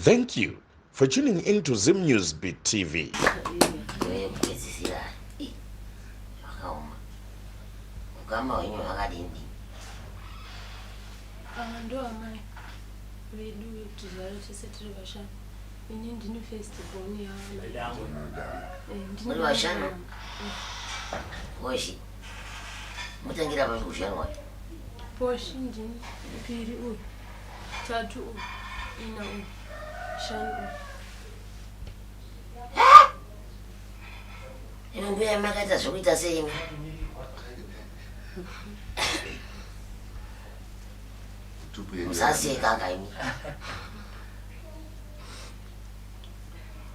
Thank you for tuning in to Zim News Beat TV. Yekupedzisira zvakaoma. Ukama hwenyu hwakadini? Ava ndo amai vedu tizvara tese tiri vashanu. Ini ndini first born yaamai. Muri vashanu? Hoshi. Mutangira papi kushanu wacho? Poshi ndini piri uyu. Tatu uyu. Ina uyu. Shanu uyu. Imi mbuya makaita zvekuita sei imi? Musaseka ka imi.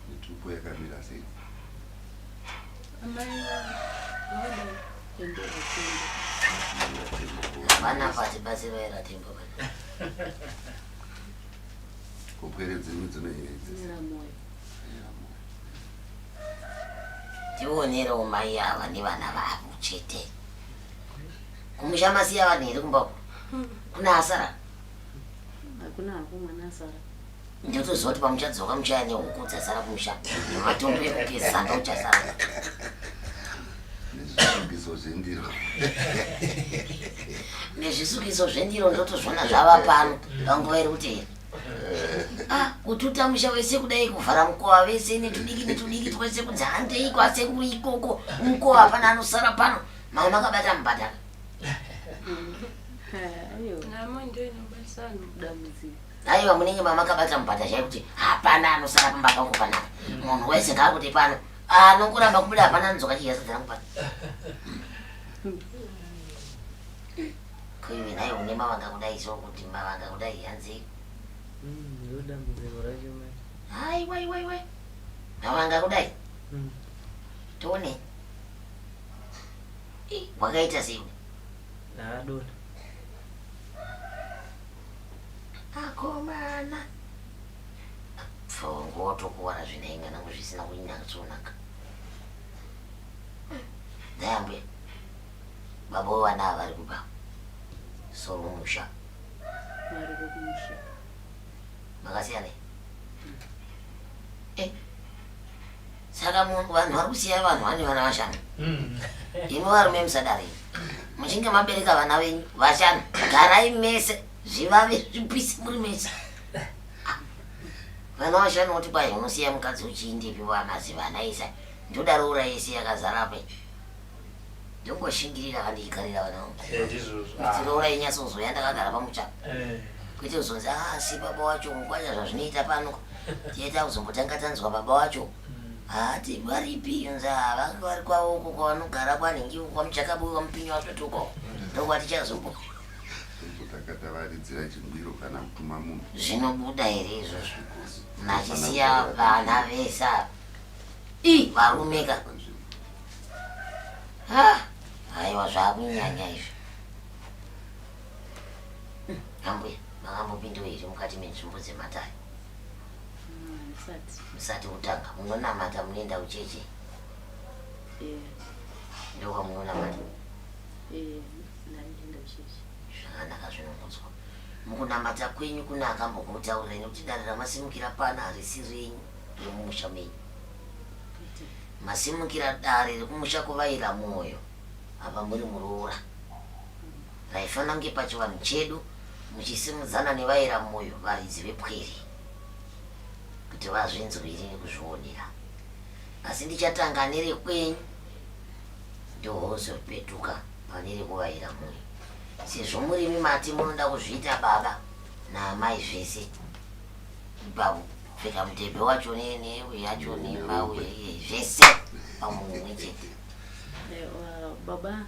Mitupo yakamira sei? Amai vakadai. Hapana pati batsiro yeratembo pana. Kopwere dzenyu dzinoyeredza. Tionerewo mai ava nevana vavo chete. Kumusha masiya vanhu here kumba uko? Kuna asara? Hakuna hako mwana asara. Ndotoziva kuti pamuchadzoka muchaya nehuku dzasara kumusha nematombo ekugeza ndochasara. Nezvisukiso zvendiro. Nezvisukiso zvendiro ndotozviona zvava pano panguva iri kuteera. Ah, kututa musha wese kudai kuvhara mukova vese netudiki netudiki twese kunzi handei kwasekuru ikoko mukova hapana anosara pano mama makabata mubhadhara. Nhamo ndiyo inobatisa vanhu dambudziko. Aiwa munenge mamakabata mubhadha chai kuti hapana anosara pamba pangu panapa. Munhu wese ngaakuti pano. Anongoramba kubuda hapana anodzoka chidya sadza rangu pano. Ko iwe nhai une mavanga kudai so kuti mavanga kudai hanzi. Ndiro dambudziko racho mai. Haiwa iwe iwe. Mavanga kudai. Tione. Wakaita sei? Ndakadonha. Akomana. Pfongo watokuwara zvinai mwanangu zvisina kunyatsonaka. Dai ambuya. Baba vevana ava vari kuba. Soro musha. Variko kumusha. Makasiyana. Eh. Saka vanhu vari kusiya vanhu vane vana vashanu. Imi varume musadaro imi. Muchinge mabereka vana venyu vashanu, garai mese zvivave zvipise muri mese. Ah, Vana vashanu woti kwai unosiya mukadzi uchiindepi wamazivana isa ndoda roora yese yakazara apa. Ndongoshingirira kandichigarira vana vangu. Eh, ndizvozvo. Kuti roora inyatsozouya ndakagara pamuchato. Eh. Kwete kuzonzi ah si baba wacho mukwanya zvazvinoita pano. Tiye takuzombotanga tanzwa baba wacho. Haati varipi yonzi ah vanga vari kwavo uko kwavanogara kwanhingi uko kwamuchakabuwe kwamupinyi wasvoti uko. Ndokwatichazombo. Takatavaridzira chingwiro kana kutuma munhu. Zvinobuda here izvozvo? Machisiya vana vese ava. Ii varume ka. Ha, haiwa zvakunyanya izvi. Ambuya, makambopindiwa here mukati menzvimbo dzematare? Handisati. Musati kutanga, munonamata munoenda kuchechi? Eh, Ndokwamunonamata. eh, ndaienda kuchechi. Zvakanaka zvinokudzwa. Mukunamata kwenyu kune akambokutaurirai nekuti dare ramasimukira pano harisi renyu remumusha menyu. Masimukira dare rekumusha kuvaira moyo apa muri muroora. Raifanira kunge pachivanhu chedu muchisimudzana nevaira moyo varidzi vepwere kuti vazvinzwire nekuzvionera. Asi ndichatanga nerekwenyu ndohozopetuka pane rekuvaira moyo. Sezvo murimi mati munoda kuzviita baba naamai zvese ipapo kupfeka mudhebhe wacho neyacho nemauye zvese pamunhu mumwe chete. Baba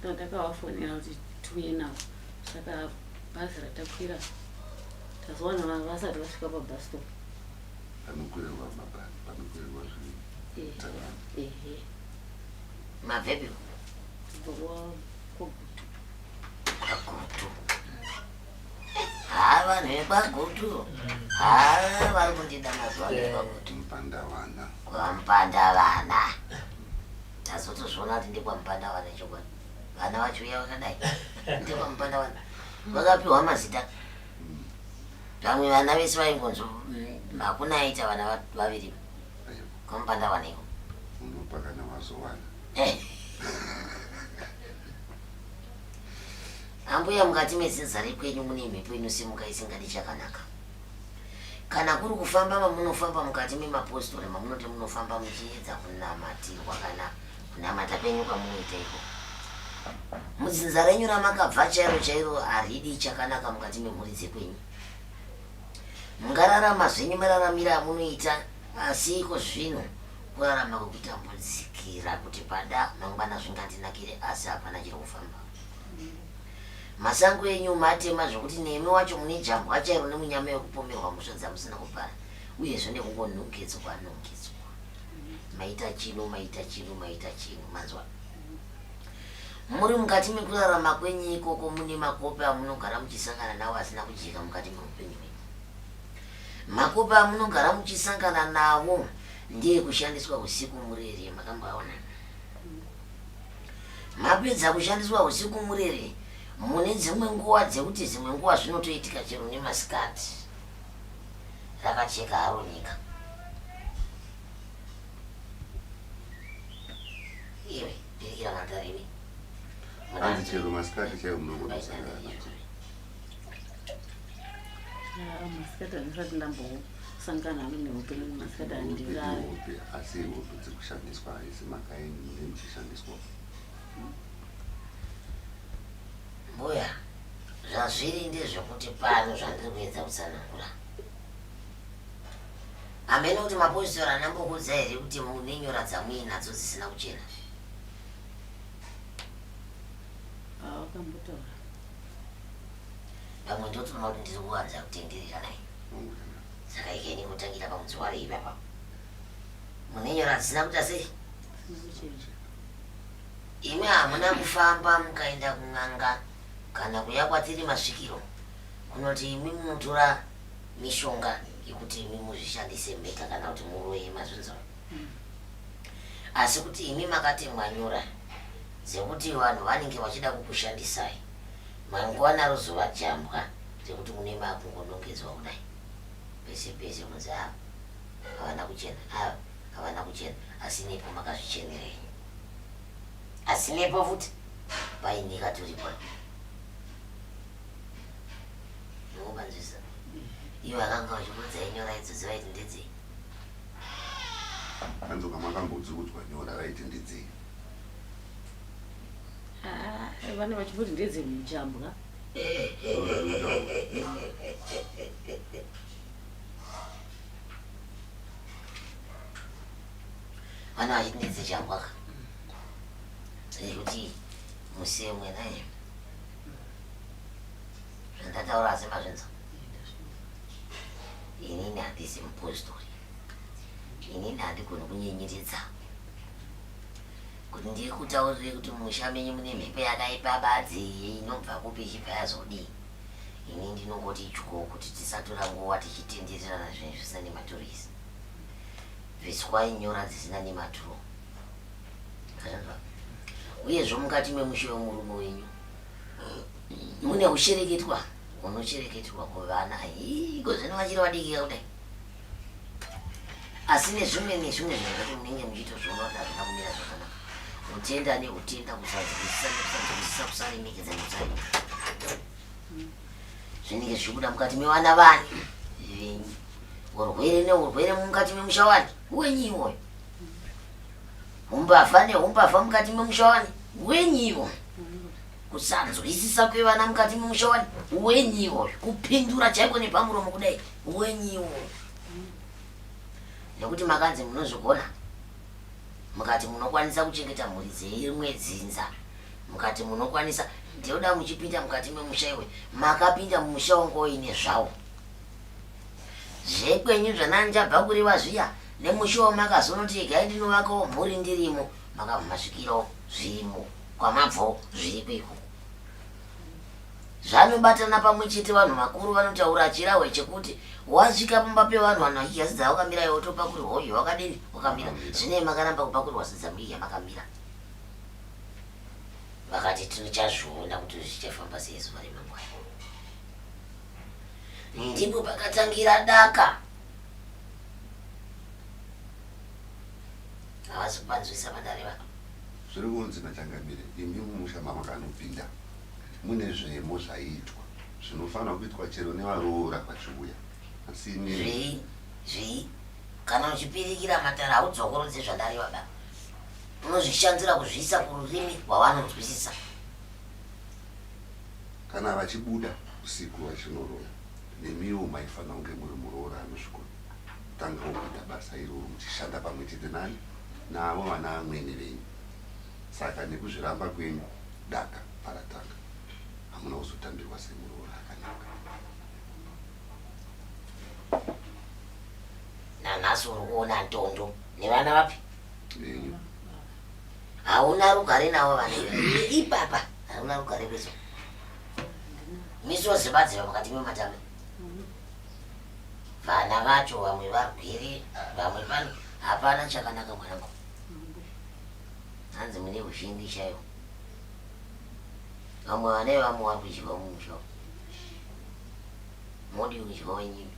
ndakavafonera kuti tiuye navo saka bhazi ratakwira tazowana vasati vasvika pabus stop. Panokwirirwa mabhazi, panokwirirwa zvitavanhu. Ehe. Mabvepi? Kubva kwaGutu. KwaGutu. Haa vanhu vekwaGutu. Haa vari kundida mazuva ano vekwaGutu. Mupandavana. KwaMupandavana. Tazotozviona kuti ndekwaMupandavana chokwadi. Vana vachiuya vakadai. NdekwaMupandavana. Vakapiwa mazita. Vamwe vana vese vaingonzi hakuna aita vana vaviri. Kamupanda vaneko. Unopa kana wazowana. Eh. Ambuya mukati medzinza rekwenyu mune mhepo inosimuka isingadi chakanaka. Kana kuri kufamba mamunofamba mukati memapostori mamunoti munofamba muchiedza kunamatirwa kana kunamata kwenyu kwamunoita iko. Mudzinza renyu ramakabva chairo chairo haridi chakanaka mukati memhuri dzekwenyu. Mungararama zvenyu mararamiro amunoita asi iko zvino kurarama kwekutambudzikira kuti pada mangwana zvingandinakire asi hapana chiri kufamba. Masango enyu matema zvekuti nemi wacho mune jambwa chairo nemunyama yekupomerwa mhosva dzamusina kupara uyezve nekungonongedzwa nongedzwa. Maita chino maita chino maita chino manzwa. Muri mukati mekurarama kwenyu ikoko mune makope amunogara muchisangana nawo asina kujeka mukati meupenyu hwenyu. Makope amunogara muchisangana nawo ndeekushandiswa usiku murere makamboaona. Mapedza kushandiswa usiku murere mune dzimwe nguva dzekuti dzimwe nguva zvinotoitika chero nemasikati. Rakacheka haro nyika. Iwe, birikira matare iwe. Hanzi chero masikati chaiwo munongonosangana nadzo. Ah, masikati handisati ndambosangana hangu nehope nekuti masikati handirari. Hope asi hope dziri kushandiswa haisi mhaka yenyu munenge muchishandiswa. Mbuya, zvazviri ndezvekuti pano zvandiri kuedza kutsanangura. Hameno kuti mapositori anambokuudza here kuti mune nyora dzamuinadzo dzisina kuchena. Awakambotaura. Pamwe ndotoona kuti ndiri kuwanza kutenderera naye. Saka ikeni kutangira pamudzi wari ipapa. Mune nyora dzisina kuita sei? Dzisina kuchena. Imi hamuna kufamba mukaenda kun'anga kana kuya kwatiri masvikiro kunoti imi munotora mishonga yekuti imi muzvishandise mega kana kuti muroye mazvinzwa asi kuti imi makatemwa nyora dzekuti vanhu vanenge vachida kukushandisai mangwana rozova jambwa rekuti mune makungonongedzwa kudai pese pese kunzi ava havana kuchena ava havana kuchena asi nepo makazvichenerei asi nepo futi paine katurikwa Mukupanzwisa. Ivo vakanga vachikuudza nyora idzodzo vaiti ndedzei? Hanzi makambodziudzwa nyora vaiti ndedzei? Ah, vane vachimboti ndedzemujambwa. Vana vachiti ndedzejambwa ka. Dzekuti musemwe naye. Zvandataura asi mazvinzwa. Inini handisi mupostori. Inini handigoni kunyenyeredza. Kuti ndikutaurire kuti musha menyu mune mhepo yakaipa badzi inobva kupi ichibva yazodii. Ini ndinongoti ityo kuti tisatora nguva tichitendererana zvinhu zvisina nematuro izvi. Bviswai nyora dzisina nematuro. Azvinzwa? Uyezve mukati memusha wemurume wenyu mune hushereketwa hunoshereketwa kuvana iko zvino vachiri vadiki kudai asi nezvimwe nezvimwe zvinhu zvacho munenge muchitozviona kuti hazvina kumira zvakanaka utenda neutenda kusanzwisisa nekusanzwisisa kusaremekedza nekusaremekedza zvinenge zvichibuda mukati mevana vani venyu urwere neurwere mukati memusha wani wenyu iwoyo Humbavha nehumbavha mukati memusha wani wenyiwo. Kusanzwisisa kwevana mukati memusha wani wenyiwo. Kupindura chaiko nepamuromo kudai wenyiwo. Nekuti makanzi munozvigona mukati munokwanisa kuchengeta mhuri dzeimwe dzinza mukati munokwanisa ndinoda muchipinda mukati memusha iwe makapinda mumusha wanga uine zvawo Zvekwenyu zvananjabva kureva zviya nemusi wamakazonoti regai ndinovakawo mhuri ndirimo makabva masvikirawo zvirimo kwamabvawo zviriko ikoko. Zvanobatana pamwe chete vanhu vakuru vanotaura chirahwe chekuti wasvika pamba pevanhu vanhu vachidya sadza wakamira iwe wotopakurirwa uye wakadini wakamira zvinei makaramba kupakurirwa sadza muidya makamira vakati tichazviona kuti zvichafamba sei zuva remangwana. Ndipo pakatangira daka. Havasi kupanzwisa madareva. Zviri kunzi nachangamire imi mumusha mamakanopinda mune zvemo zvaiitwa zvinofanira kuitwa chero nevaroora vachiuya asi imimi Zvei zvei kana uchipirikira matare haudzokorodze zvandareva ba. Unozvishandira kuzviisa kururimi rwavanonzwisisa. Kana vachibuda usiku vachinoroya nemiwo maifanira kunge muri muroora anosvikotangawo kuita basa iroro muchishanda pamwe chete nani navo vana amwene venyu saka nekuzviramba kwenyu daka paratanga hamuna kuzotambirwa semuroora akanaka. Nanhasi uri kuona ndondo nevana vapi? Venyu. Hauna rugare navo vana iva. Ipapa hauna rugare kweso. Misodzi badziva pakati pematama. Vana vacho vamwe varwere, vamwe pano hapana chakanaka mwanangu. Hanzi mune ushingi chaiwo. Vamwe vana vamwe vari kudyiwa mumusha. Modi kudyiwa wenyimi.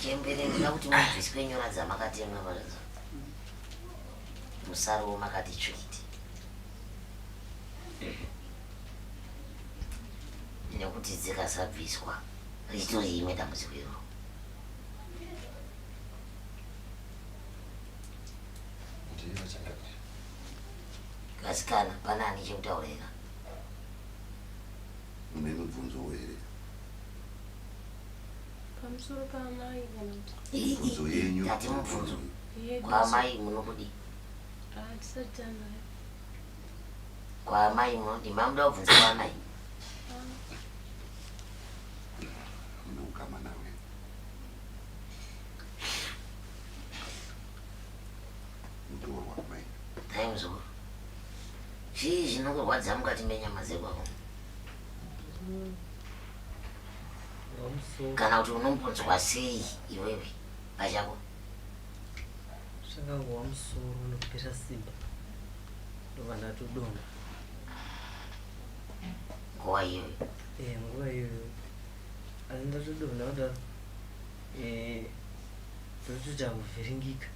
Chembere ndinoda kuti mubviswe nyora dzamakatenga padzo. Musaro makati tsvikiti. Nekuti dzikasabviswa ritori imwe dambudziko iroro. Ndiyo changamire. Kasikana pane ane chekutaura here? Mune mibvunzowo here? Pamusoro paamai kana kuti Mibvunzo yenyu. Tati mubvunzo. yedu. Kwaamai munokudii? Hatisati tanayo. Kwaamai munodii? Mamuda kubvunza kwaamai? Mune ukama navo here? Mutorwa mai. Nhai muzukuru. Chii chinokurwadza mukati menyama dzekwako? Wamusoro. Kana kuti unombonzwa sei iwewe pachako? Zvakangowa musoro unopera simba. Ndobva ndatodonha. Nguva iyoyo. Eh, nguva iyoyo. Asi ndatodonha kudaro. Eh, ndotoita kuvhiringika.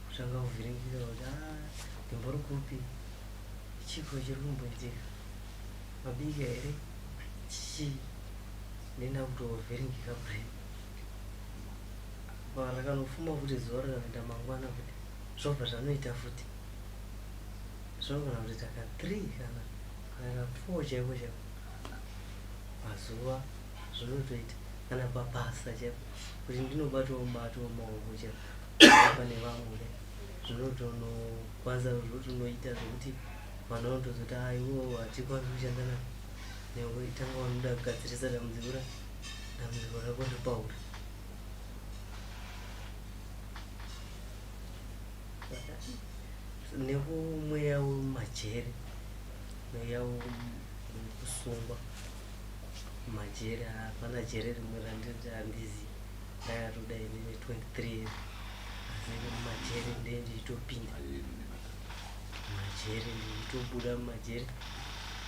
Kutanga kuvhiringika kuti ah, ndimbori kupi? Chiko chiri kumboitika? Mabika here? Chii? Ndenda kutovhiringika brain. Apa rakanofuma futi zuva rikanoita mangwana futi. Zvobva zvanoita futi. Zvinogona kutoita ka 3 kana kana ka 4 chaiko chaiko. Mazuva zvinotoita kana pabasa chaipo kuti ndinobatwa mubato wemaoko chaipo pane vamwe kudai zvinotonokwanisa zvotonoita zvekuti vanhu vanotozoti ah iwewo hatikwanisi kushanda naye newe tanga wanoda kugadzirisa dambudziko ra dambudziko rako riri pauri. Nekumweya wemumajeri mweya wekusungwa mumajeri hapana jeri rimwe randiti handizi ndakatoda inini 23 years asi mumajeri ndee ndichitopinda majeri ndichitobuda mumajeri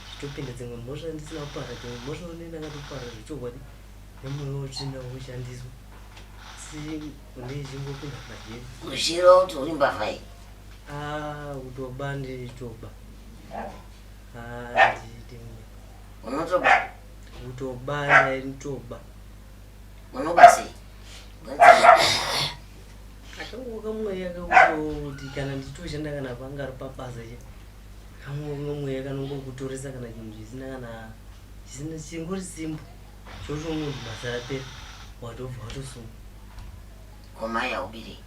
ndichitopinda dzimwe mhosva ndisina kupara dzimwe mhosva une ndakatopara zvechokwadi nemweya wetsvina wekushandiswa asi ndichingopinda mumajeri. Kushira kuti uri mbavha iyi. Ah, kutoba nditoba. Ah, nditi. Unotoba? Kutoba nditoba. Unoba sei? Akangoka mweya kakuti kana ndichitoshanda kana pangari pabasa che kamwe mweya kanongokutoresa kana chinhu chisina kana chisina chingori simbo chotongonzi basa rapera watobva watosungwa. Ko mai haubiri?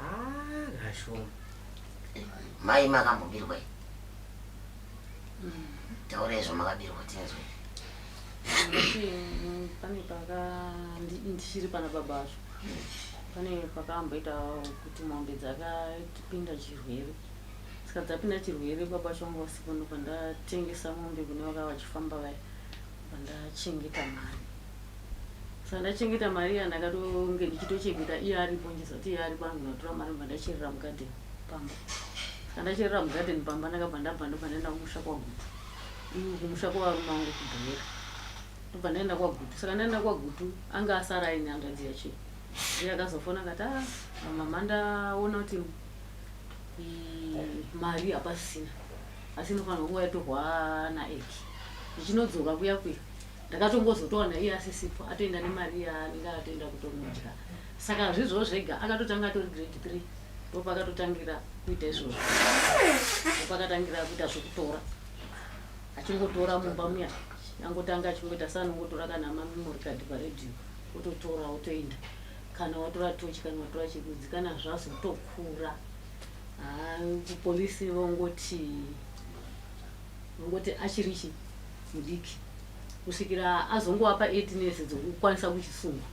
Ah, kashoma. Mai makambobirwa here? Taurai zvamakabirwa tinzwe. Pane paka ndichiri pana baba vacho pane pakamboita kuti mombe dzakapinda chirwere saka dzapinda chirwere baba vacho vanga vasipo ndobva ndatengesa mombe kune vaka vachifamba vaya. Ndakabva ndachengeta mari. Saka ndachengeta mari iya ndakatonge ndichitochengeta iye aripo ndichiziva kuti iye aripo anogona kutora mari ndobva ndacherera mugadheni pamba. Saka ndacherera mugadheni pamba ndakabva ndabva ndobva ndaenda kumusha kwaGutu. Ivo kumusha kwevarume vangu kuBuhera. Ndobva ndaenda kwaGutu. Saka ndaenda kwaGutu anga asara aine hanzvadzi yacho iyi. Ndiye akazofona akati ah mama ndaona kuti mari hapasisina asi inofanirwa kuva yatorwa naEki. Ndichinodzoka kuya kuya ndakatongozotowana iye asisipo atoenda nemari yaanenge atoenda kutonodya. Saka hazvizvo zvega akatotanga atori grade 3 ndopakatotangira kuita izvozvo. Ndopakatangira kuita zvekutora achingotora mumba muya angotanga achingoita seanongotora kana mamemory card paradio ototora otoenda kana watora tochi kana watora chirudzi kana zvazotokura haa kupolisi vongoti vongoti achiri chi mudiki kusvikira azongovapa 18 years dzokukwanisa kuchisungwa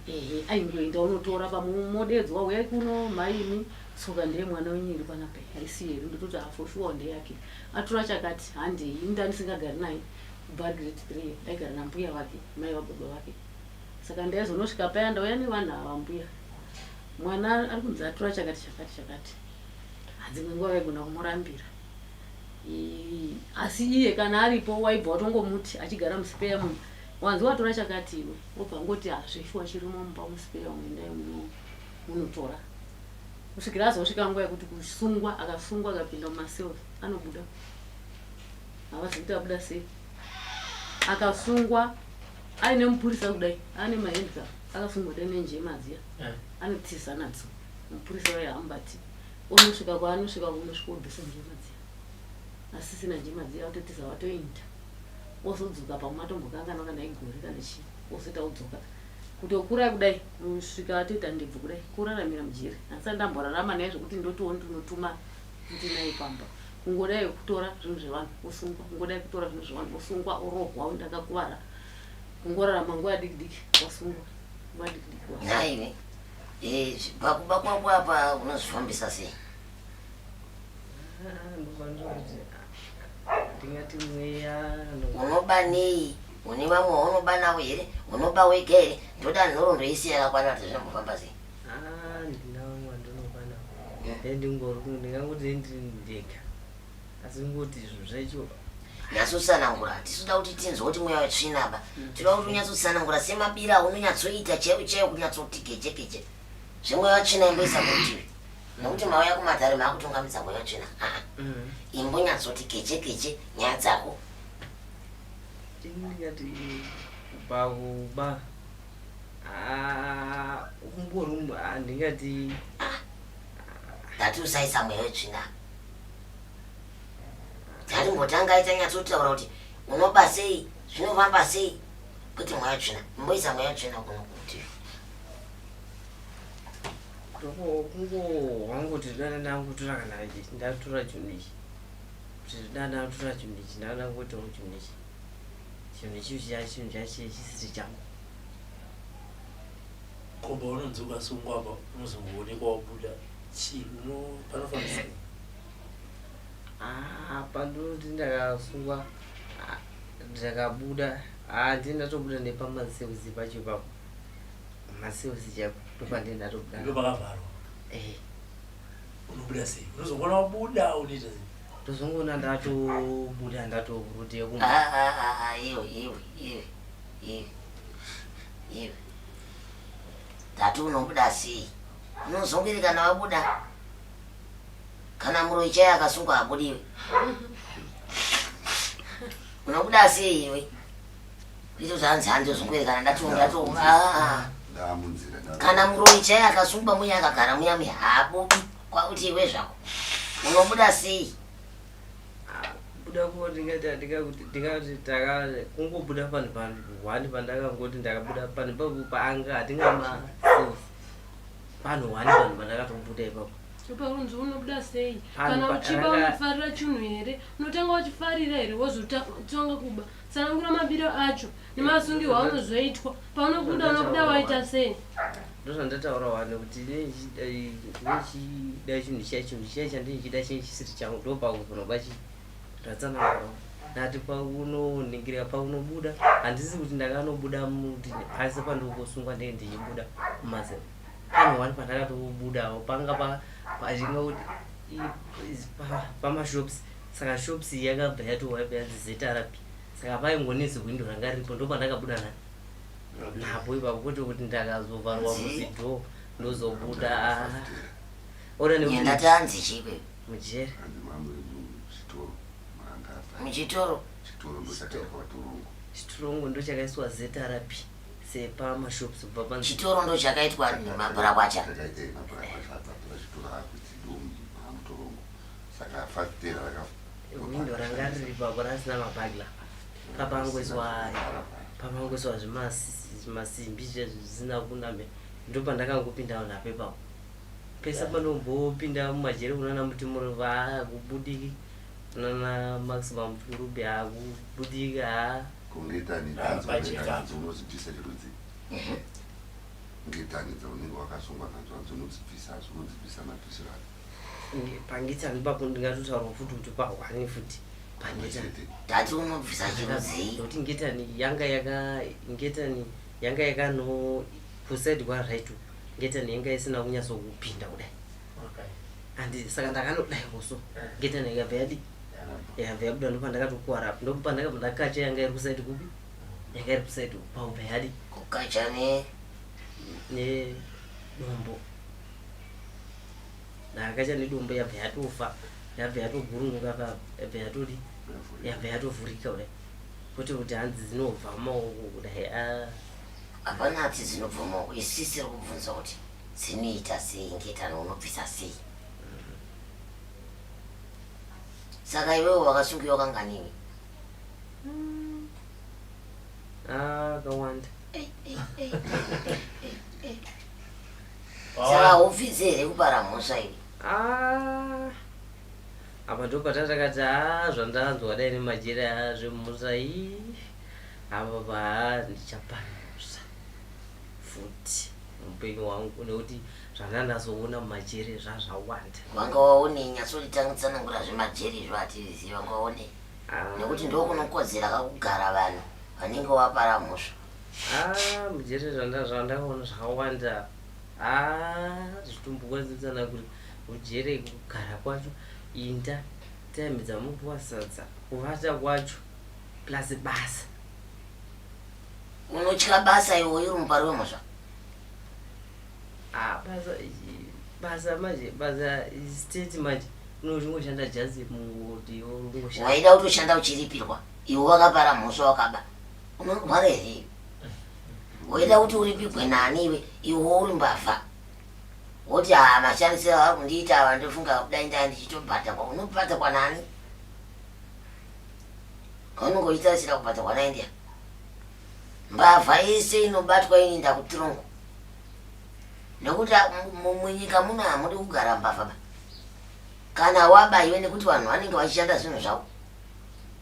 ehe aingoenda unotora pamwe modedzwa huyai kuno maimi tsoka ndeye mwana wenyu iri panapa haisi yedu ndototi hafoshuwa ndeyake atora chakati handei ini ndandisingagari naye kubva ari grade 3 aigara nambuya vake mai vababa vake saka ndaizonosvika paya ndauya nevanhu ava mbuya mwana ari kunzi atora chakati chakati chakati hadzimwe nguva vaigona kumurambira asi iye kana aripo waibva watongomuti achigara musipeya munhu wanzi watora chakati iwe wobva ngoti hazveshuwa chirimo mumba musipeya umu endai munotora kusvikira azosvika nguva yekuti kusungwa akasungwa akapinda mumacells anobuda havazivi kuti abuda sei akasungwa aine mupurisa kudai ane mahandcuff akasungwa kudai nenjema dziya eh. anotiza nadzo mupurisa waye hamubati unosvika kwaanosvika unosvika obvisa njema dziya asisina njema dziya watotiza watoinda wozodzoka pamwe atombokanganwa kana igore kana chii wozoita wodzoka kutokura kudai kusvika atoita ndebvu kudai kuraramira mujeri handisati ndamborarama naye zvekuti ndotiwo ndinotuma ndinaye pamba kungodai kutora zvinhu zvevanhu wosungwa kungodai kutora zvinhu zvevanhu wosungwa orohwa ndakakuvara kungorarama nguva diki diki wasungwa nguva diki diki wasungwa Nhaiwe, eh, pakuba kwako apa unozvifambisa sei? Ah, ndokwanisa kuti ah, ndingati mweya Unoba nei? Une vamwe vaunoba navo here? Unoba wega here? Ndoda nhoroondo yese yakakwana kuti zvinombofamba sei. Ah, ndina vamwe vandinoba navo then ndingori ndingangoti ndiri ndega asi ngoti zvinhu zvacho Nyatsotsanangura, hatisi kuda kuti tinzwe kuti mweya wetsvina ba. Tinoda kuti unyatsotsanangura semabira aunonyatsoita chaiwo chaiwo kunyatsoti geje geje. Zvemweya wetsvina imboisa kurutivi. Nokuti mauya kumatare maakutungamidza mweya wetsvina. Ah, imbonyatsoti geje geje nyaya dzako. Ini ndingati pakuba ah, kumbori ah, ndingati Ndati usaisa mweya wetsvina. Tarimbotanga itanyatsotaura kuti unoba sei, zvinofamba sei kwete mweya wetsvina. Imboisa mweya wetsvina kuno kurutivi. Kungo wangoti dana ndangotora kana ndatora chinhu ichi kuti dana ndatora chinhu ichi ndana ndangoitawo chinhu ichi chinhu ichi chiya chinhu chachi chisiri changu Komba unonzi ukasungwa apa unozongoonekwa wabuda chii uno panofambisa Ah, pandinoti ndakasungwa ah, ndakabuda ah, ndini ndatobuda nepamaseuzi pacho ipapo maseuzi chaipo ndopandini ndatobuda ndo pakavharwa Eh, unobuda sei unozongoona wabuda unoita sei ndozongoona ndatobuda ndatorude kumba Ah, ah, ah, ah, iwe iwe iwe iwe iwe ndati unobuda sei unozongeri kana wabuda kana muroyi chaiye akasungwa habudiwe unobuda sei iwe kuita kuti hanzi handozongeri kana ndati ndati ah. Ndamunzira kana muroyi chaiye akasungwa muye akagara muya muya haabudi kwakuti iwe zvako unobuda sei Kubuda ko ndingati ndingakuti ndingati taka kungobuda panhu panhu one pandakangoti ndakabuda panhu ipapo paanga hatingama self panhu one panhu pandakatobuda ipapo Paunzi unobuda sei? Panhu Kana pa- uchiba ranga- unofarira chinhu here? Unotanga wachifarira here wozotanga kuba? Tsanangura mabiro acho nemasungirwo aunozoitwa. Paunobuda unobuda waita sei? Ndozvandataura wani kuti ndechida chinhu chiya chinhu chiya chandinechida chinhu chisiri changu ndopakuzonobva chi ndatsanangura. Ndati paunoningirika paunobuda handisi kuti ndakanobuda muti asi pandikosungwa ndenge ndichibuda mumazero. Pane one pandakatobudawo panga pa pachinga kuti pamashops saka shops yakabva yatova yanzi ZRP saka paingonezi window ranga riripo ndopandakabuda nani napo ipapo kwete kuti ndakazovharwa muzidoor ndozobuda ora nekuti Ndati hanzi chii mujeri muchitoro chitoro ndochakaitwa torongo chitorongo ndochakaiswa ZRP sepamashops kubva panzi chitoro ndochakaitwa mabhurakwacha chakaita mabhurakwacha abva chitoro akuti domi maamutorongo saka fafitera raka windo ranga riri papo rasina mabhagla papangoiswa papangoiswa zvimasimbi zvezvi zvisina kuname ndopandakangopindawo napo ipapo pese panombopinda mumajeri kunana mutimurova hakubudiki kunana maximum turubi hakubudiki ha kungetani Pacheka. unozibvisa chirudzi ngetani dzaunenge wakasungwa nadzo hadzo unodzibvisa asi unodzibvisa mabvisiro adzo pangetani ipapo ndingatotaurwa futi kuti pahwani futi pangetani chete ndati unobvisa chirudzii nokuti ngetani yanga yaka ngetani yanga yakano kusaidi kwaright ngetani yanga isina kunyatsokupinda kudai Okay. andi saka ndakanodai kuso ngetani ikabva yadi yakabva yabuda ndopandakatokuwara ndopandakabva ndakacha yanga iri kusaidi kupi yanga iri kusaidi paubva yadi kukacha ne nedombo ndakacha nedombo yabva yatofa yabva yatogurunguka pa yabva yatodi yabva yatovhurika kudai kwete kuti hanzi dzinobva maoko kudai a hapana ati dzinobva maoko isisi ri kubvunza kuti dzinoita sei ngetani unobvisa sei saka iwewe wakasungiwa kanganini akawanda saka haupfidzi here kupara mhosva iwe Ah, apa ndo patatakati a zvandanzwa dai nemajeri a zvemhosva ii apa pa ndichapara mhosva futi muupenyu hwangu nekuti zvandandazoona mumajeri zvazvawanda wanga waonei nyatsotitangitsanangura zvemajeri izvo hatizivi wanga waonei Ah. nekuti ndokunokodzera kakugara vanhu vanenge wapara mhosva Ah, mujeri zvandakaona zvakawanda Ah, zvitombokwanisa kuti ujere kugara kwacho inda time dzamupuwa sadza kuvata kwacho plus basa unotya basa iwe uri mupari wemhosva Ah, basa basa manje basa state manje unochingoshanda jazi mungoti ungoshanda waida kutoshanda uchiripirwa iwe wakapara mhosva wakaba unorwara here iwe waida kuti uripirwe nani iwe iwe uri mbavha woti haa mashandisiro avari kundiita ava ndofunga kudai ndaa ndichitobhadhakwa unobhadhakwa nani kaunenge uchitarisira kubhadhakwa naindia mbavha yese inobatwa inoenda kutirongo nekuti munyika muno hamudi kugara mbavha ba kana waba iwe nekuti vanhu vanenge vachishanda zvinhu zvavo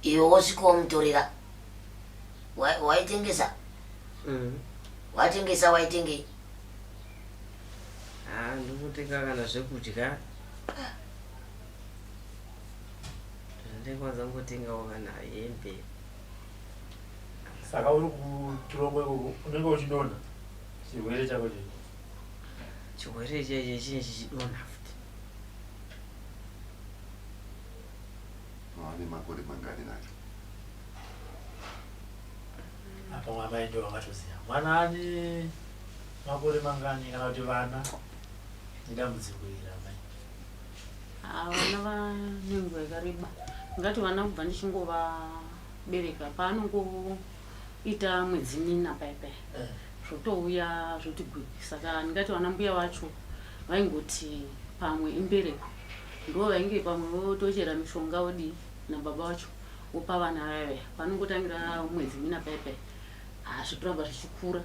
iwe wosvika womutorera Waitengesa Watengesa waitengei? Ah, ndikutenga kana zvekudya. Ndikwanza kungotengawo kana hembe. Saka uri kuchirongo ikoko unenge uchidonha chirwere chako chii? Chirwere cheche chinenge chichidonha futi. Ane makore mangani nacho? Apa amai ndio vakatoziva mwana ane makore mangani kana kuti vana nedambudziko iri amai. Ah, vana vanenguva yakareba ndingati vana kubva ndichingovabereka paanongoita mwedzi mina paya paya Eh. zvotouya zvoti gwi saka ndingati vana mbuya vacho vaingoti pamwe imbereko ndo vainge pamwe votochera mishonga vodii nababa vacho wopa vana vaya vaya panongotangira mwedzi mina paya paya hazvitoramba zvichikura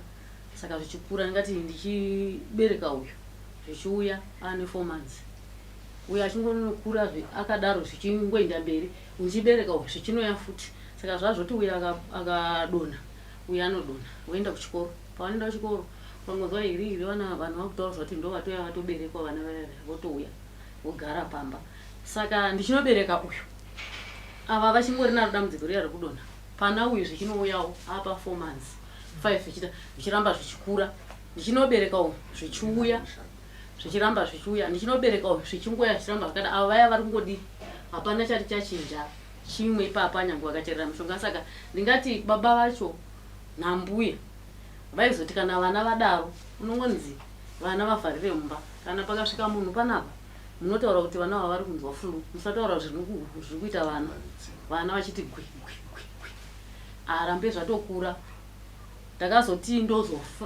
saka zvichikura ndingati ndichibereka uyu zvichiuya aane 4 months uyo achingonokura akadaro zvichingoenda mberi uchibereka uyu zvichinouya futi saka zvazvoti uyo akadonha uyo anodonha voenda kuchikoro pavanoenda kuchikoro pangonzwa hiri hiri vana vanhu vakutaura zvati ndo vatouya vatoberekwa vana vaya vaya votouya vogara pamba saka ndichinobereka uyu Ava vachingori naro dambudziko riya rekudonha. Pana uyu zvichinouyawo apa 4 months 5 zvichiita zvichiramba zvichikura. Ndichinoberekawo zvichiuya zvichiramba zvichiuya ndichinoberekawo zvichingouya zvichiramba zvakada. Ava vaya vari kungodii hapana chati chachinja chimwe ipapa nyangwe vakacherera mishonga saka ndingati baba vacho nambuya vaizoti kana vana vadaro unongonzi vana vavharire mumba kana pakasvika munhu panapa munotaura kuti vana ava vari kunzwa flu musataura zviri kuita vana vana vachiti gwi gwi gwi gwi arambe zvatokura ndakazoti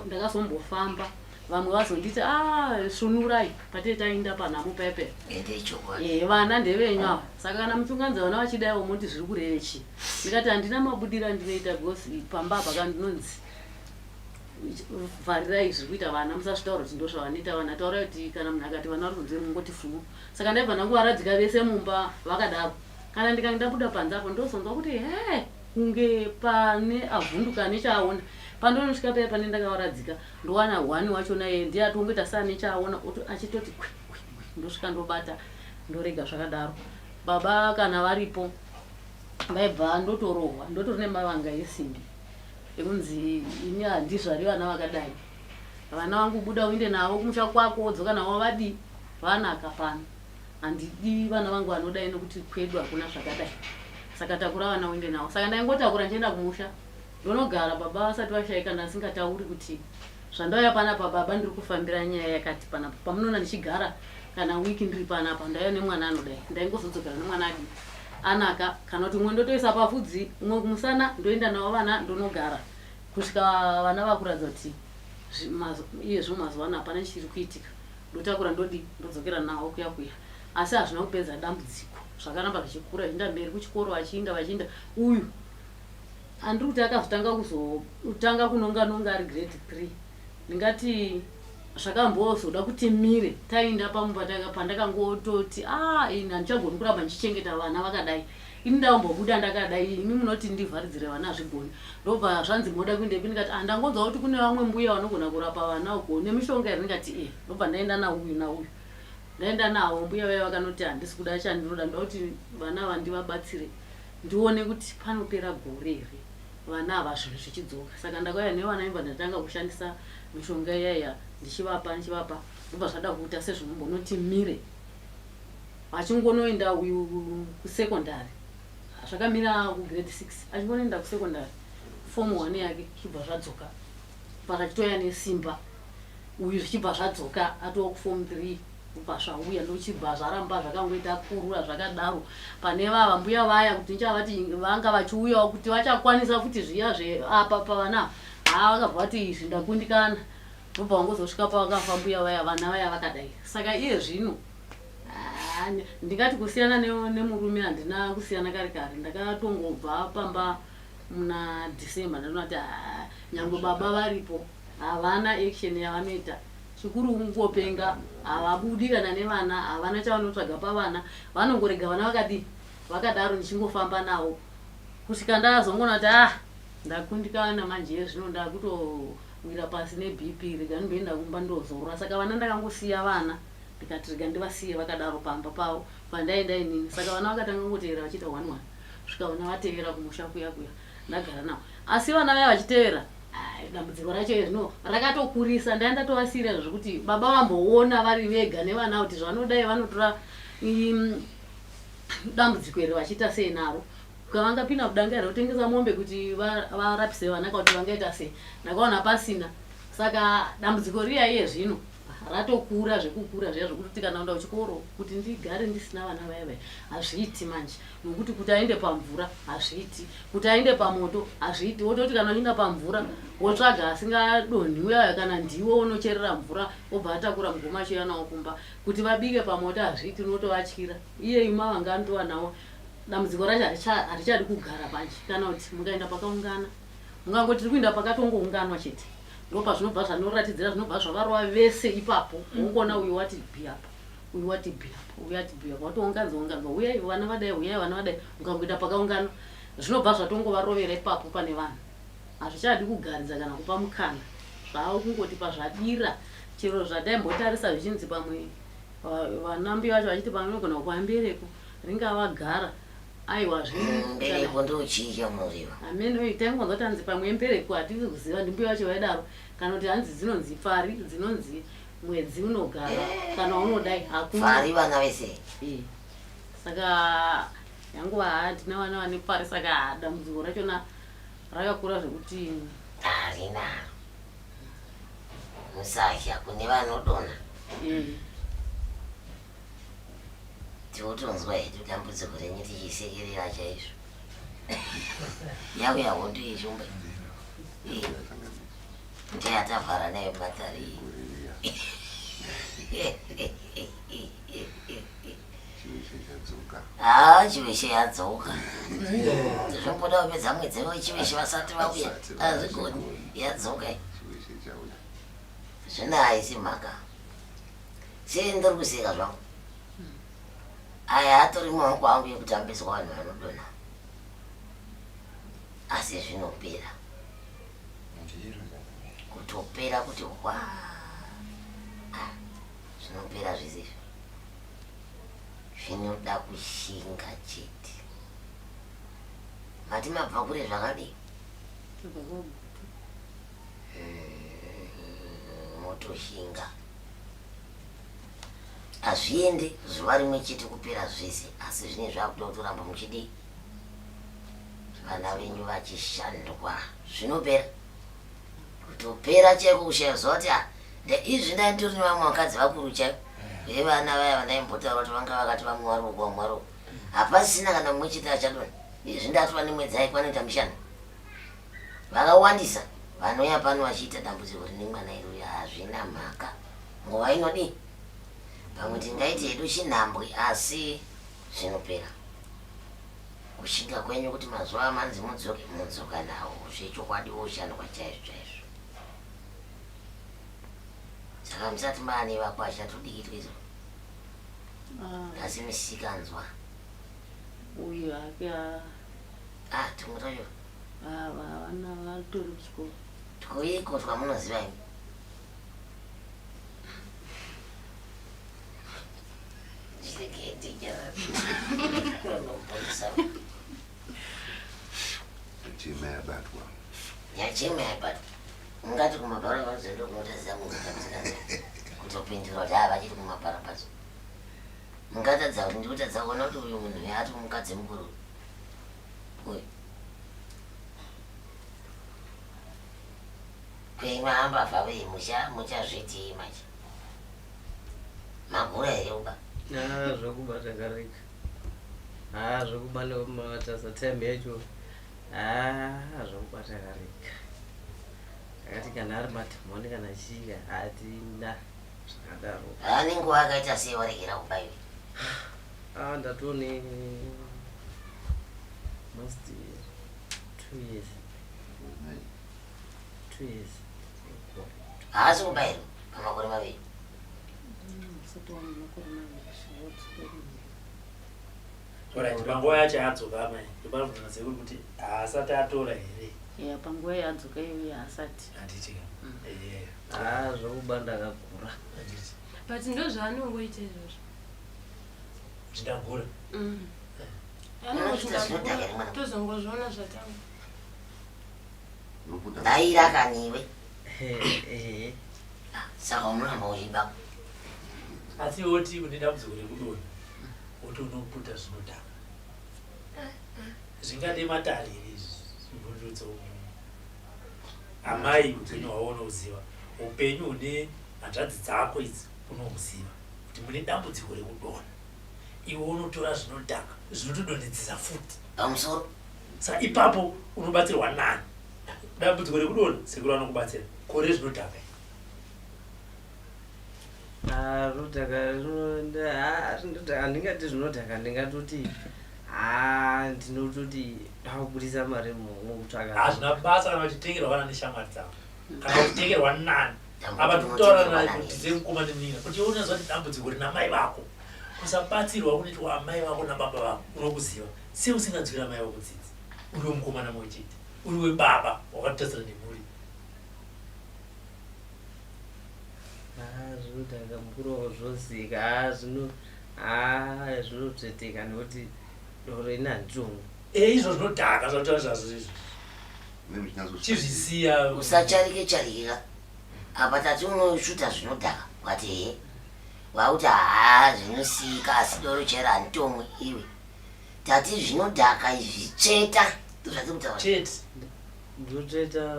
ndakazombofamba vamwe vazonditi a ah, svunurai patee tainda panhamo pepe eh, vana ndevenyu ava saka kana muchiunganidza vana vachidaiwo moti zviri kureve chii ndikati handina mabudiro andinoita because pamba apa ka ndinonzi vharirai zviri kuita vana musazvitaura kuti ndozvavanoita vana taurai kuti kana munhu akati vana vari kunze mungoti funu saka ndaibva ndangovaradzika vese mumba vakadaro kana ndikange ndabuda panze apo ndozonzwa kuti he kunge pane avhunduka nechaaona pandonosvika paya pane ndakavaradzika ndowana one wachona iye ndiye atongoita seane chaaona achitoti kwi kwi kwi ndosvika ndobata ndorega zvakadaro baba kana varipo vaibva ndotorohwa ndotori nemavanga esimbi ekunzi ini handizvari vana vakadai vana vangu buda uinde navo kumusha kwako wodzoka navo vadii vanaka pano handidi vana vangu vanodai nokuti kwedu hakuna zvakadai saka takura vana uinde navo saka ndaingotakura ndichienda kumusha ndonogara baba vasati vashaika ndasingatauri kuti zvandauya panapa baba ndiri kufambira nyaya yakati panapa pamunoona ndichigara kana wiki ndiri panapa ndauya nemwana anodai ndaingozodzokera nemwana adii anaka kana kuti umwe ndotoisa pafudzi umwe kumusana ndoenda navo vana ndonogara kusvika vana vakuratidza kuti iye zvino mazuva ano hapana chiri kuitika ndotakura ndodii ndodzokera nawo kuya kuya asi hazvina kupedza dambudziko zvakaramba zvichikura zvichienda mberi kuchikoro vachiinda vachiinda uyu andiri kuti akazotanga kuzotanga kunonga nonga ari grade 3 ndingati zvakambozoda kuti mire tainda pamwe pandakangototi a ah, ini handichagoni kuramba ndichichengeta vana vakadai ini ndambobuda ndakadai imi munoti ndivharidzire vana hazvigoni ndobva zvanzi moda kuendepi ndikati ah, ndangonzwa kuti kune vamwe mbuya vanogona kurapa vana uko nemishonga here ndikati e ndobva ndaenda nauyu nauyu ndaenda navo mbuya vaya vakanoti handisi kuda chandinoda ndoda kuti vana ava ndivabatsire ndione kuti panopera gore here vana ava zvinhu zvichidzoka saka ndakauya nevana imba ndatanga kushandisa mishonga iyaiya ndichivapa ndichivapa ndobva zvada kuita sezvinombonoti mire achingonoenda uyu kusecondary zvakamira kugrade 6 achingonoenda kusecondary form one yake zvichibva zvadzoka pakachitoya nesimba uyu zvichibva zvadzoka atova kuform 3 kubva zvauya ndochibva zvaramba zvakangoita kurura zvakadaro pane vava mbuya vaya kuti nichavati vanga vachiuyawo kuti vachakwanisa futi zviya zveapa pavana haa vakabva vati izvi ndakundikana ndobva vangozosvika pavakafa mbuya vaya vana vaya vakadai saka iye zvino ndingati kusiyana nemurume handina kusiyana kare kare ndakatongobva pamba muna December ndinoona kuti haa nyangwe baba varipo havana action yavanoita chikuru kungopenga havabudi kana nevana havana chavanotsvaga pavana vanongorega vana vakadii vakadaro ndichingofamba navo kusvika ndazongoona kuti ah ndakundikana manje zvino ndakutowira pasi nebp rega ndimboenda kumba ndozorora saka vana ndakangosiya vana ndikati rega ndivasiye vakadaro pamba pavo pandaenda inini saka vana vakatanga kungotevera vachiita one one kusvika vana vatevera kumusha kuya kuya ndagara navo asi vana vaya vachitevera dambudziko racho zvino rakatokurisa ndaya ndatovasiira zvekuti baba vamboona vari vega nevana kuti zvanodai vanotora dambudziko iri vachiita sei naro kavangapinda kudanga here kutengesa mombe kuti varapise vana ka kuti vangaita sei ndakaona pasina saka dambudziko riya iye zvino ratokura zvekukura zviya zvekuti kana kuenda kuchikoro kuti ndigare ndisina vana vaya vaya hazviiti manje nokuti kuti aende pamvura hazviiti kuti aende pamoto hazviiti wototi kana uchienda pamvura wotsvaga asingadonhi uya kana ndiwe unocherera mvura obva atakura mugoma achiuya nawo kumba kuti vabike pamoto hazviiti unotovatyira iye ima vanga anotova nawo dambudziko racho harichadi kugara panje kana kuti mukaenda pakaungana mungangoti tiri kuenda pakatongounganwa chete ndopazvinobva zvanoratidzira zvinobva zvavarova vese ipapo wongoona uyu wati bhi apa uyu wati bhi apa uyu ati bhi apa watounganza unganza huyai vana vadai huyai vana vadai ukangoenda pakaungana zvinobva zvatongovarovera ipapo pane vanhu hazvichadi kugaridza kana kupa mukana zvavo kungoti pazvadira chero zvataimbotarisa zvichinzi pamwe vana mbuya vacho vachiti pamwe unogona kupa mbereko ringavagara. Aiwa Mbereko ndochii chamunoreva? Hameno taingonzwa kuti hanzi pamwe mbereko hatisi kuziva ndimbuya vacho vaidaro kana kuti hanzi dzinonzi pfari dzinonzi mwedzi unogara kana unodai hakuna. Pfari vana vese. Eh. Saka yanguva hatina vana vane pfari saka dambudziko rachona rakakura zvekuti Harina. Musahya kune vanodonha. Eh. Tinotonzwa hedu dambudziko renyu tichisekerera chaizvo. Yauya hondo yeshumba. Ndiye atavhara nayo matare iyi. Haa chiveshe yadzoka. Zvomboda kupedza mwedzi wechiveshe vasati vauya. Hazvigoni. Yadzoka. Zvino haisi mhaka. Sei ndiri kuseka zvangu? Aya atori maoko angu ekutambiswa vanhu vanodonha. Asi zvinopera. Kutopera kuti hwa. Ah, zvinopera zvese izvi. Zvinoda kushinga chete. Mati mabva kure zvakadii? Motoshinga. Hazviende zuva rimwe chete kupera zvese asi zvine zvakuda kutoramba muchidii vana venyu vachishandwa zvinopera kutopera chaiko kushaya zuva kuti ah, izvi ndaitori nevamwe vakadzi vakuru chaiko vevana vaya vandaimbotaura kuti vanga vakati vamwe vari uku vamwe vari uku hapasisina kana mumwe chete achadona izvi ndatova nemwedzi aikwana mishanu Vakawandisa vanouya pano vachiita dambudziko rine mwana irori hazvina mhaka. Nguva inodii? Pamwe tingaiti hedu chinhambwe asi zvinopera. Kushinga kwenyu kuti mazuva amanzi mudzoke modzoka nawo zvechokwadi woshandwa chaizvo chaizvo. Saka musati maane vakwasha tudiki twizo. Ah. Asi misikanzwa. Uyu hake ah. Ah, tumwe twacho. Ah, vana vatori kuchikoro. Twuiko twamunoziva imi? Chema yabatwa. Yachema yabatwa. Ungati kumabharabadzo ndokunotaridza munhu tamisikanzwa. Kutopindura kuti ava vachiri kumabharabadzo. Mungatadza kuti ndikutadza kuona kuti uyu munhu yaati mukadzi mukuru. Uyu. Kuimahamba vei mucha muchazvitii manje. Magura here uba? Ah, zvekuba takareka. Ah, zvekuba nematasa time yacho. Ah, zvekuba takareka. Takati kana ari madhimoni kana chii hatina zvakadaro. Ane nguva akaita sei waregera kuba iwe? Ah, ndatone most 2 years. 2 years. Haasi kuba here pamakore 2? Usati wane makore 2. Alright, panguva yacho yadzoka amai, ndopanobvunza sekuru kuti haasati atora here? Ya, panguva yadzoka iyoyo haasati. Handiti ka? Eh, Ah, zvekuba ndakagura. handiti. But ndo zvaanongoita izvozvo. Kuti ndagura. Anongoti Unoita zvinodhaka here mwana? Tozongozviona zvatanga. Unobuda. Daira kaniwe. Eh, Saka unoramba uchiba. Asi woti une dambudziko rekudonha, woti unoputa zvinodhaka. Zvingade matare here izvi zvibvunzutso? Amai, upenyu hwavo unohuziva. Upenyu hune hanzvadzi dzako idzi unohuziva kuti mune dambudziko rekudonha. Iwe unotora zvinodhaka zvinotodonhedzesa futi. Pamusoro. Saka ipapo unobatsirwa nani? Dambudziko rekudonha sekuru anokubatsira. Kore zvinodhaka. Ah, zvinodhaka zvinodhaka handingati zvinodhaka ndingatoti ah, ndinototi ndakubudisa mari mukutsvaka. Hazvina basa kana uchitengerwa kana neshamwari dzako kana uchitengerwa nani. Apa tikutaura kuti semukoma nemunin'ina kuti iwe unoziva kuti dambudziko rina mai vako kusabatsirwa kunoitwa amai vako nababa vako unokuziva sei usinganzwiri amai vako tsitsi uri wemukomana mumwe chete uri webaba wakatotarisana nemhuri. Ah, zvinodhaka mukuru wako zvozika. Ah, zvino ah, zvinotsveteka nekuti Doro ini handitomwi. Eh, izvo zvinodhaka zvataura zvazvo izvo. Chizvisiya. Usacharike charike ka. Apa tati unoshuta zvinodhaka. Wati he. Wakuti haa zvinosiyika asi doro chairo handitomwi iwe. Tati zvinodhaka izvi tsveta. Ndozvatiri kutaura. Chete. Ndotsveta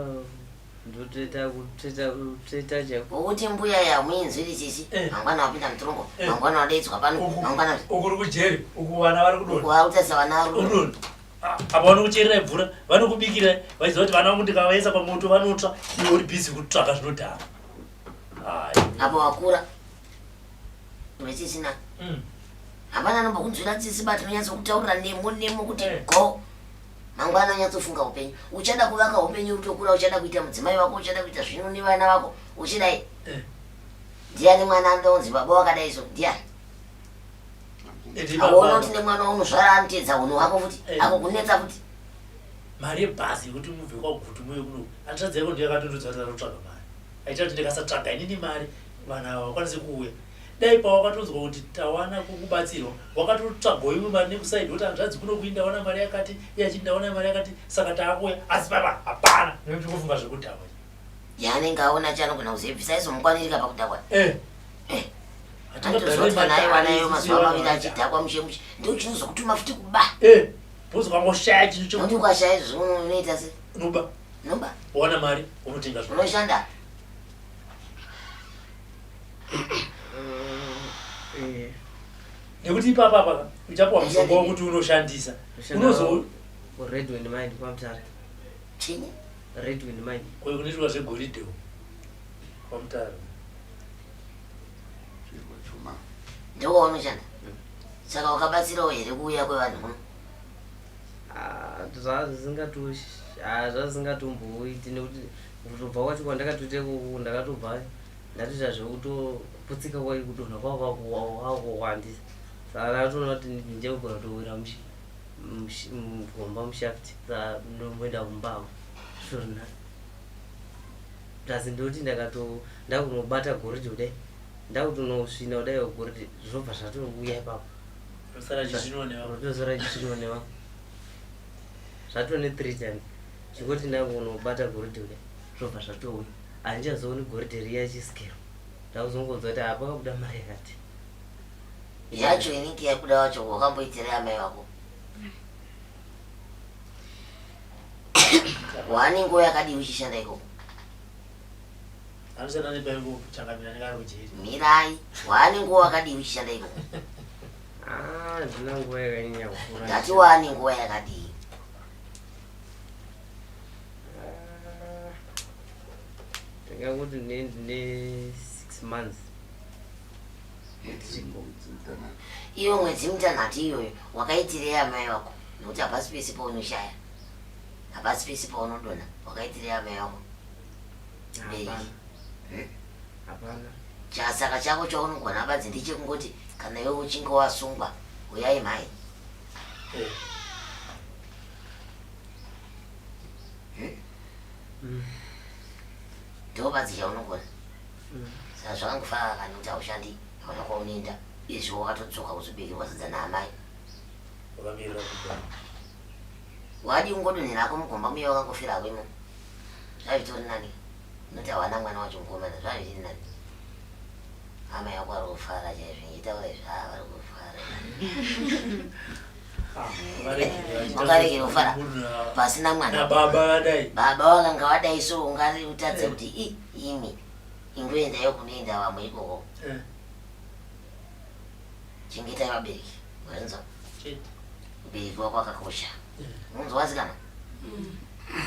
ndotsveta kutsveta kutsveta chaiko. Wokuti mbuya yamuinzwiri tsitsi Eh. mangwana wapinda mutorongo Eh. mangwana wadaidzwa pano Uku mangwana uku uri kujeri uku vana vari kudonha. wakutarisa vana vari kudonha. Kudonha. Apa vanokuchererai mvura vanokubikirai vachiziva kuti vana vangu ndikavaisa pamoto vanotsva iwe uri busy kutsvaka zvinodhaka. Hai. Apa wakura wechisina Hapana anombokunzwira tsitsi but unonyatsokutaurira nemo nemo kuti Eh. go. Mangwana unyatsofunga upenyu. Uchada kuvaka upenyu utokura uchada kuita mudzimai wako uchada kuita zvino nevana vako uchidai. Eh. Ndiani mwana anoda kunzi baba wakadai so ndiani? Ende Auona baba kuti nemwana waunozvara anoteedza hunhu hwako futi Eh. akokunetsa futi. mari yebhazi yekuti mubve kwaGutu muuye kuno hanzvadzi yako ndiyo yakatondudza kuti ndakutsvaga mari aita kuti ndikasatsvaga inini mari vanhu ava vakwanise kuuya dai pawakatonzwa kuti tawana kukubatsirwa wakatotsvagawo imwe mari nekusaidi woti hanzvadzi kuno kui ndawana mari yakati iye achiti ndawana mari yakati saka taakuuya asi papa hapana nekuti kufunga zvekudhakwa Yaanenge aona chaanogona kuzobvisa aizomukwanirika pakudhakwa. Eh. Eh. Hatingagarire Anotozoti kana aiwa matare nayo isusu mazuva vanhu maviri vanodhakwa. achidhakwa mushe mushe ndochinozokutuma futi kuba. Eh, bhozi ukangoshaya chinhu Nokuti chekuti ukashaya izvozvo unoita se unoba unoba wawana mari unotenga zvo unoshanda. Eh, nekuti ipapa apa uchapiwa mushonga wekuti unoshandisa Unoshanda unozo kuRedwind Mine kwaMutare. Chinyi? Redwind Mine. kunoitwa zvegoridhe uko kwaMutare. Chirwa chuma. Ndokwaunoshanda. Saka wakabatsirawo here kuuya kwevanhu kuno? Ah, zvazvisingatomboiti nekuti kutobva kwacho kwandakatoita ikoko ndakatobva ndatoita zvekutoputsika kwai kudonha kwakwakuwandisa saka ndakatoona kuti ndinogona kutowira mugomba mushaft saka ndomboenda kumba hangu zvitori nani plus ndoti ndakato ndakunobata goridhe kudai ndakutonosvina kudai goridhe zvinobva zvatouya ipapo Rosara chisvinwa nevamwe. rotosara chisvinwa nevamwe zvatone three times chingoti ndakunobata goridhe kudai zvobva zvatouya handichazooni goridhe riya chisikero ndakuzongonzwa kuti apa kabuda mari yakati Yacho inenge yabuda wacho wakamboitira amai vako. Wane nguva yakadii uchishanda ikoko? Anoshanda nepaiko changamira anenge ari kujeri. Mirai, wane nguva wakadii uchishanda ikoko? Ah, handina nguva yakanyanya kukura. Ndati wane nguva yakadii? Ah, ndingangoti ndine 6 months. Mwedzi mitanhatu. Iyo mwedzi mitanhatu iyoyo wakaitirei amai vako? Nokuti hapasi pese paunoshaya, hapasi pese paunodonha. Wakaitirei amai vako? Mubereki. Hapana. Eh? Hapana. Chasaka chako chaunogona badzi ndechekungoti kana iwe uchinge wasungwa uyai mhai. Eh. Ndo badzi chaunogona. Mm. Saka zvakangofanana kana kuti haushandi hauna kwaunoenda izvo wakatodzoka kuzobikirwa sadza naamai. Wakamirira kudonha. Wadii kungodonhera hako mugomba muye wakangofira hako imomo. Zvazvitori nani. Noti hawana mwana wacho mukomana zvazviri nani. Hama yako ari kufara chaizvo ndichitaura izvi haa vari kufara. Wakaregera kufara pasina mwana. Nababa vadai. Baba vakanga vadai so ungari utadze kuti i imi ingoendayo kunoenda vamwe ikoko. Eh. Chengetai vabereki. Wazvinzwa? Chete. Mubereki wako akakosha. Unonzwa vasikana?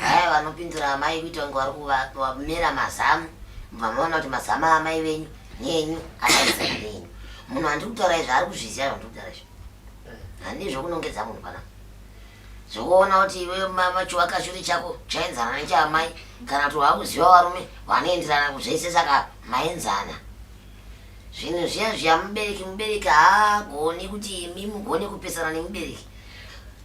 Vaya vanopindura amai kuita kunge vari kuvamera mazamu mubva maona kuti mazamu aamai venyu neenyu akaenzana neenyu. Munhu andiri kutaura izvi ari kuzviziva zvandiri kutaura izvi. Handii zvokunongedza munhu panapa. Zvokuona kuti iwe mama chivakashure chako chaenzana nechaamai kana kuti wakuziva varume vanoenderana kuzvese saka maenzana. Zvinhu zviya zviya mubereki mubereki haagoni kuti imi mugone kupesana nemubereki.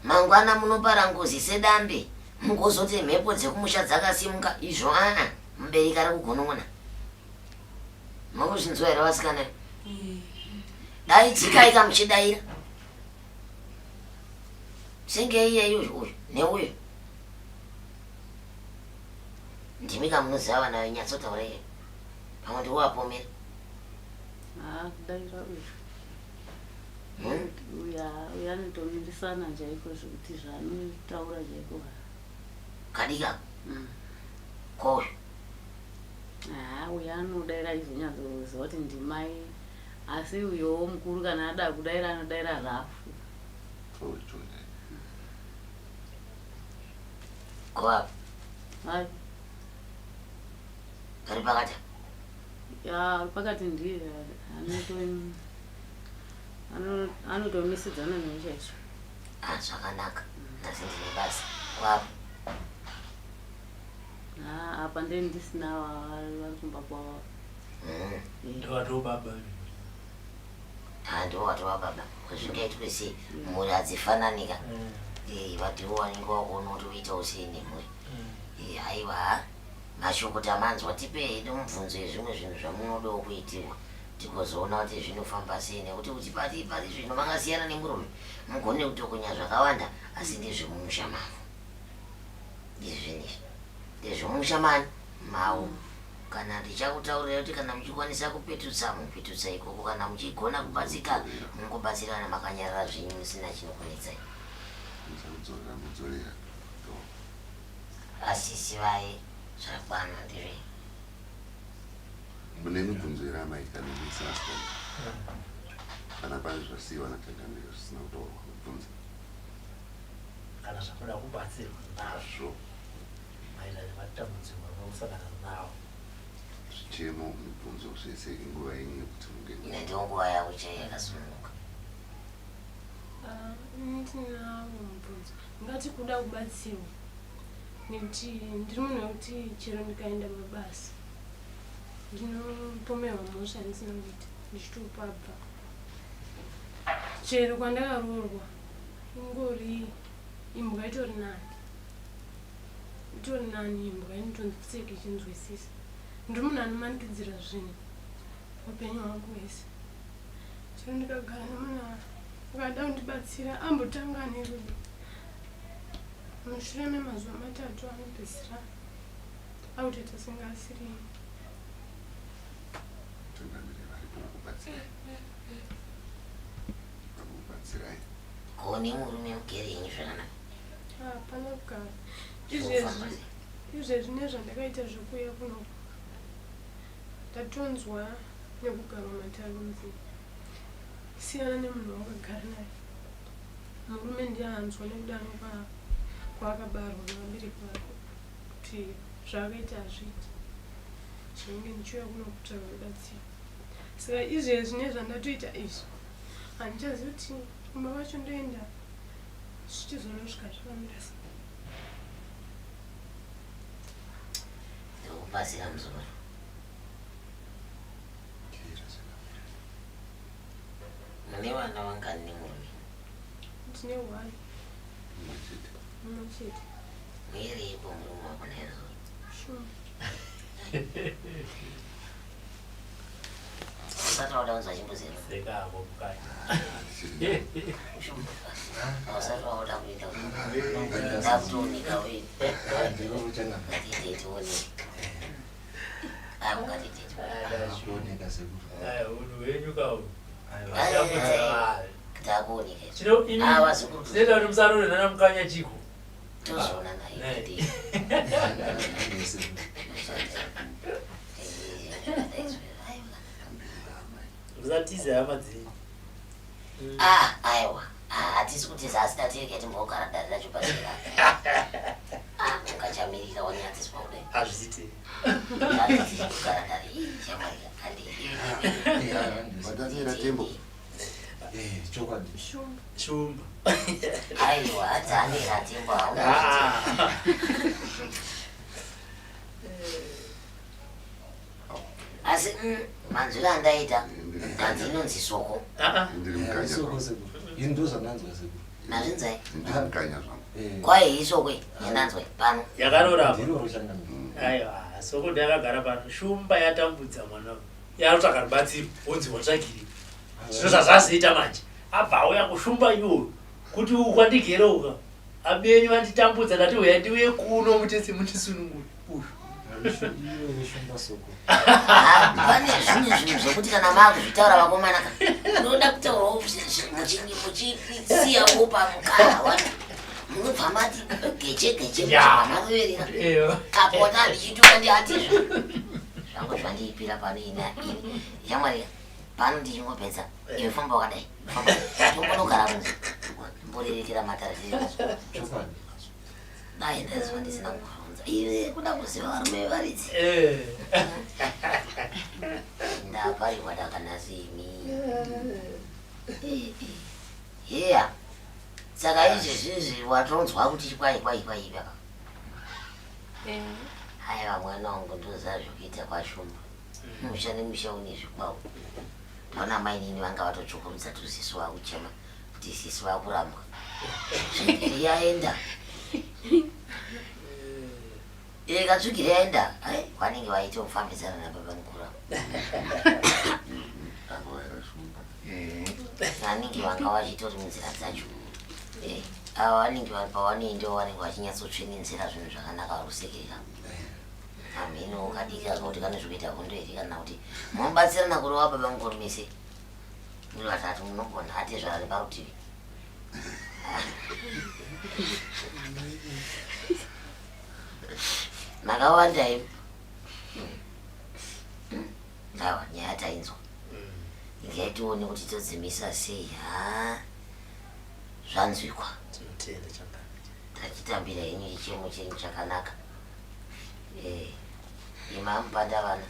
Mangwana munopara ngozi sedambe mugozoti mhepo dzekumusha dzakasimuka izvo aa mubereki ari kugonon'ona. Makuzvinzwa here vasikana? Dai dzikaika muchidaira. Senge iyeyu uyu neuyu. Ndimi kamunoziva vana venyu nyatsotaura iye. Pamwe ndiwapomera. Ah, kudaira uyu. Hmm? Uya uya anotomirisana chaiko zvekuti zvaanotaura chaiko. Kadika. Ko uyu. Ah, uya anodaira aizonyatsoziva kuti ndimai asi uyowo mukuru kana ada kudaira anodaira rafu. Ko apa. Hai. Ari pakati. Ya, ari pakati ndiye anoto anotomisidzana naye chaizvo. Ah, zvakanaka. Nhasi ndine basa. Kwapo. Ah, apa ndeni ndisina vari kumba kwavo. Ndowatova baba. Ah, ndowatova baba. Zvingaitwe sei? Mhuri hadzifananika. Eh, vadiwa vanenge vakuona kuti uitawo sei nemhuri. Eh, haiwa. Mashoko tamanzwa tipe hedu mubvunzo yezvimwe zvinhu zvamunodawo kuitirwa tigozoona kuti zvinofamba sei nekuti kuti pari pari zvino makasiyana nemurume mugone kutokonya zvakawanda asi ndezvemumusha mavo izvi zvinhu izvi ndezvemumusha mani mavo kana ndichakutaurira kuti kana muchikwanisa kupetutsa mupetutsa ikoko kana muchigona kubatsika mungobatsirana makanyarara zvenyu musina chinokunetsai Musakudzorera mudzorera. Asisi vaye zvakwana ndizve. Mune mibvunzo here amai kana mese vasikana? Kana pane zvasiiwa naChangamire zvisina kutaurwa mubvunze. Kana zvamunoda kubatsirwa nazvo maererano nematambudziko amunosangana nawo. Zvichemo, mibvunzo zvese inguva yenyu yekuti munge. Ine ndiyo nguva yavo chaiyo yakasununguka. Ah, ini ndinawo mubvunzo. Ndingati kuda kubatsirwa nekuti ndiri munhu wekuti chero ndikaenda pabasa ndinopomerwa mhosva yandisina kuita ndichitopabva. Chero kwandakaroorwa ingori imbwa itori nani. Itori nani imbwa inotonzi pfeke ichinzwisisa. Ndiri munhu anomanikidzira zvinhu upenyu hwangu hwese. Chero ndikagara nemunhu akada kundibatsira ambotanga ane rudo. Mushure memazuva matatu anopedzisira akutoita senge asiri Tungamire varipo kukubatsirai. Vakubatsirai. Ko nemurume mugere henyu zvakanaka. Hapana kugara. Izvezvi izvezvi nezvandakaita zvekuuya kuno ndatonzwa nekugarwa matare kunzi siyana nemunhu wawakagara naye. Murume ndiye anzwa nekuda kwaakabarwa nevabereki vake kuti zvaakaita hazviiti. Chinenge ndichiuya kuno kutsvaga rubatsiro. Saka izvezvi nezvandatoita izvi handichazivi kuti kumba kwacho ndoenda zvichizonosvika zvakamira sei. Ndokupasira muzukuru. Mune vana vangani nemurume? Ndine one. Mumwe chete. Mumwe chete. Muiripo murume wako naizvozvo? Sure. Usati wauda kunzwa chimbuzi here? Seka ako mukanya. Usati wauda kuita ndakutooneka wei. Ngatiitei tioneke. Ah, ngatiitei tioneke. Kuoneka sekuru. Unhu hwenyu kawo. Takuoneka. Chino imi. Ah, vazukuru. Chinoita kuti musarore nana mukanya chiko. Tozoona naye. Musatize hama dzenyu. Ah, aiwa. Ah, hatisi kutiza asi tatirege timbogara dare racho pasira. Ah, ungachamirira wanyadziswa kudai. Hazviite. Hatisi kugara dare. Ii, shamwari, handi. Vatamira tembo. Eh, chokwadi. Shumba. Shumba. Aiwa, dzanira tembo hauna. Ah. Asi manzwiro andaita ndanzi inonzi soko. Ah. Ndiri mukanya Soko zvangu. sekuru. Ini ndozvandanzwa sekuru. Mazvinzai? Ndiri mukanya zvangu. Eh. Kwai isoko iyi yandanzwa iyi, pano. Yakarora apa. Ndiroro changamire. Aiwa, soko ndakagara pano. Shumba yatambudza mwana. Yatsvaka rubatsiro, wonzi watsvagiri. Zvino zvazvazoita manje. Abva auya kushumba iyoyo. Kuti uku kwandigere uka abenyu vanditambudza ndati huyai ndiuye kuno mutese mundisunungure uyu. Pane zvimwe zvinhu zvekuti kana maakuzvitaura vakomana ka unoda kutaurawo muchisiyawo pamukana wacho munobva mati geche geche muchibva maroverera apo wata ndichitora ndiatizve zvangu zvandiipira pano ini ini shamwari pano ndichingopedza iwe famba wakadai famba tombonogara munzi mborerekera matare dai ndaiziva ndisina kubvunza iwe kuda kuziva varume vevaridzi eh. ndaparirwa dakanasi imi heya saka izvezvizvi watonzwa kuti chikwai kwai kwai ipapa eh. haiwa mwana wangu ndoziva zvekuita kwashumba musha nemusha une zvikwawo ndaona mainini vanga vatotsvukurudza tuziso vakuchema kuti sisi vakurambwa tsvigiri yaenda e katsvigiri yaenda vanenge vaitofambidzana nababa mukuru vanenge vanga vachitori munzira dzacho eh, ava vanenge pavanoendewo vanenge vachinyatsotsvene nzira zvinhu zvakanaka vari kusekerera hameno kadiki aka kuti kane zvekuita hondo here kana kuti munobatsirana kurova baba mukuru mese muri vatatu munogona atezvara neparutivi makawanda imi aiwa nyaya tainzwa ngai tione kuti todzimisa sei ha zvanzwikwa Tinotenda changamire. Tachitambira henyu chichemo chenyu chakanaka. Eh, ima mupanda vana.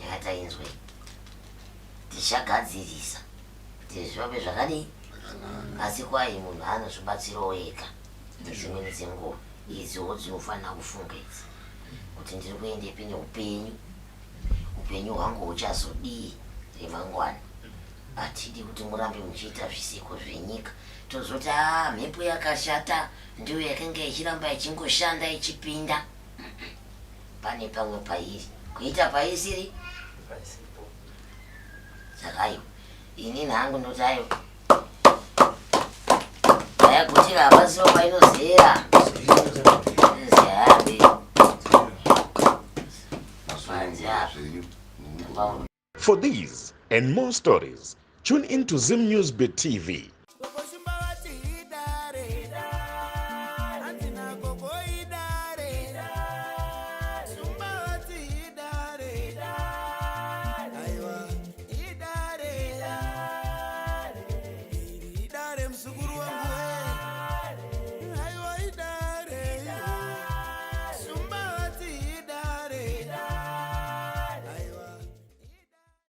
Nyaya tainzwa iyi. Tichagadzirisa kuti zvivambe zvakadii. Asi kwai munhu anozvibatsirawo ega. Dzimweni dzenguva idziwo dzinofanira kufunga idzi kuti ndiri kuendepi neupenyu, upenyu hwangu huchazodii remangwana. Hatidi kuti murambe muchiita zvisiko zvenyika tozoti haa mhepo yakashata ndiyo yakanga ichiramba ichingoshanda ichipinda. Pane pamwe pairi kuita paisiri saka aiwa inini hangu ndoti aiwa ndayagutira hapasiwo painozera zihambe panze apa. For these and more stories, tune in to Zim News Bit TV.